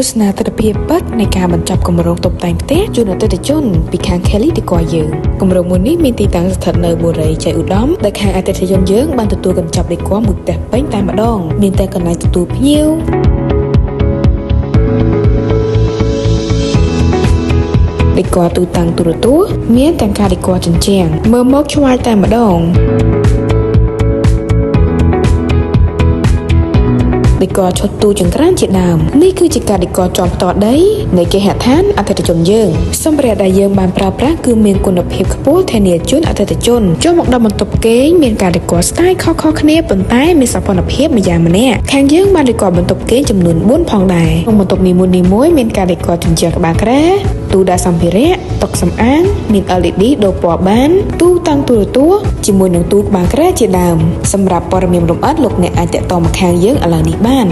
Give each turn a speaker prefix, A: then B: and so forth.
A: ទស្សនាទិដ្ឋភាពពិតនៃការបញ្ចប់គម្រោងតុបតែងផ្ទះជូនអតិថិជនពីខាង Kelly Decor យើងគម្រោងមួយនេះមានទីតាំងស្ថិតនៅបុរីជ័យឧត្តមដែលខាងអតិថិជនយើងបានទទួលកញ្ចប់ decor មួយផ្ទះពេញតែម្ដងមានតែកន្លែងទទួលភ្ញៀវ decor ទូតាំងទូរទស្សន៍មានទាំងការ decor ជញ្ជាំងមើលមកឆ្វាយតែម្ដង decor ឈុតទូចង្ក្រានជាដើមនេះគឺជាការ decor ជាន់ផ្ទាល់ដីនៃគេហដ្ឋានអតិថិជនយើងសម្ភារៈដែលយើងបានប្រើប្រាស់គឺមានគុណភាពខ្ពស់ធានាជូនអតិថិជនចូលមកដល់បន្ទប់គេងមានការ decor style ខុសៗគ្នាប៉ុន្តែមានសោភ័ណភាពម្យ៉ាងម្នាក់ខាងយើងបាន decor បន្ទប់គេងចំនួន4ផងដែរក្នុងបន្ទប់នីមួយៗមានការ decor ជញ្ជាំងក្បាលគ្រែទូដាក់សម្ភារៈតុសម្អាងមាន LED ដូរពណ៌បានទូតាំងទូរទស្សន៍ជាមួយនឹងទូក្បាលគ្រែជាដើមសម្រាប់ព័ត៌មានលម្អិតលោកអ្នកអាចទាក់ទងមកខាងយើងឥឡូវនេះបាន។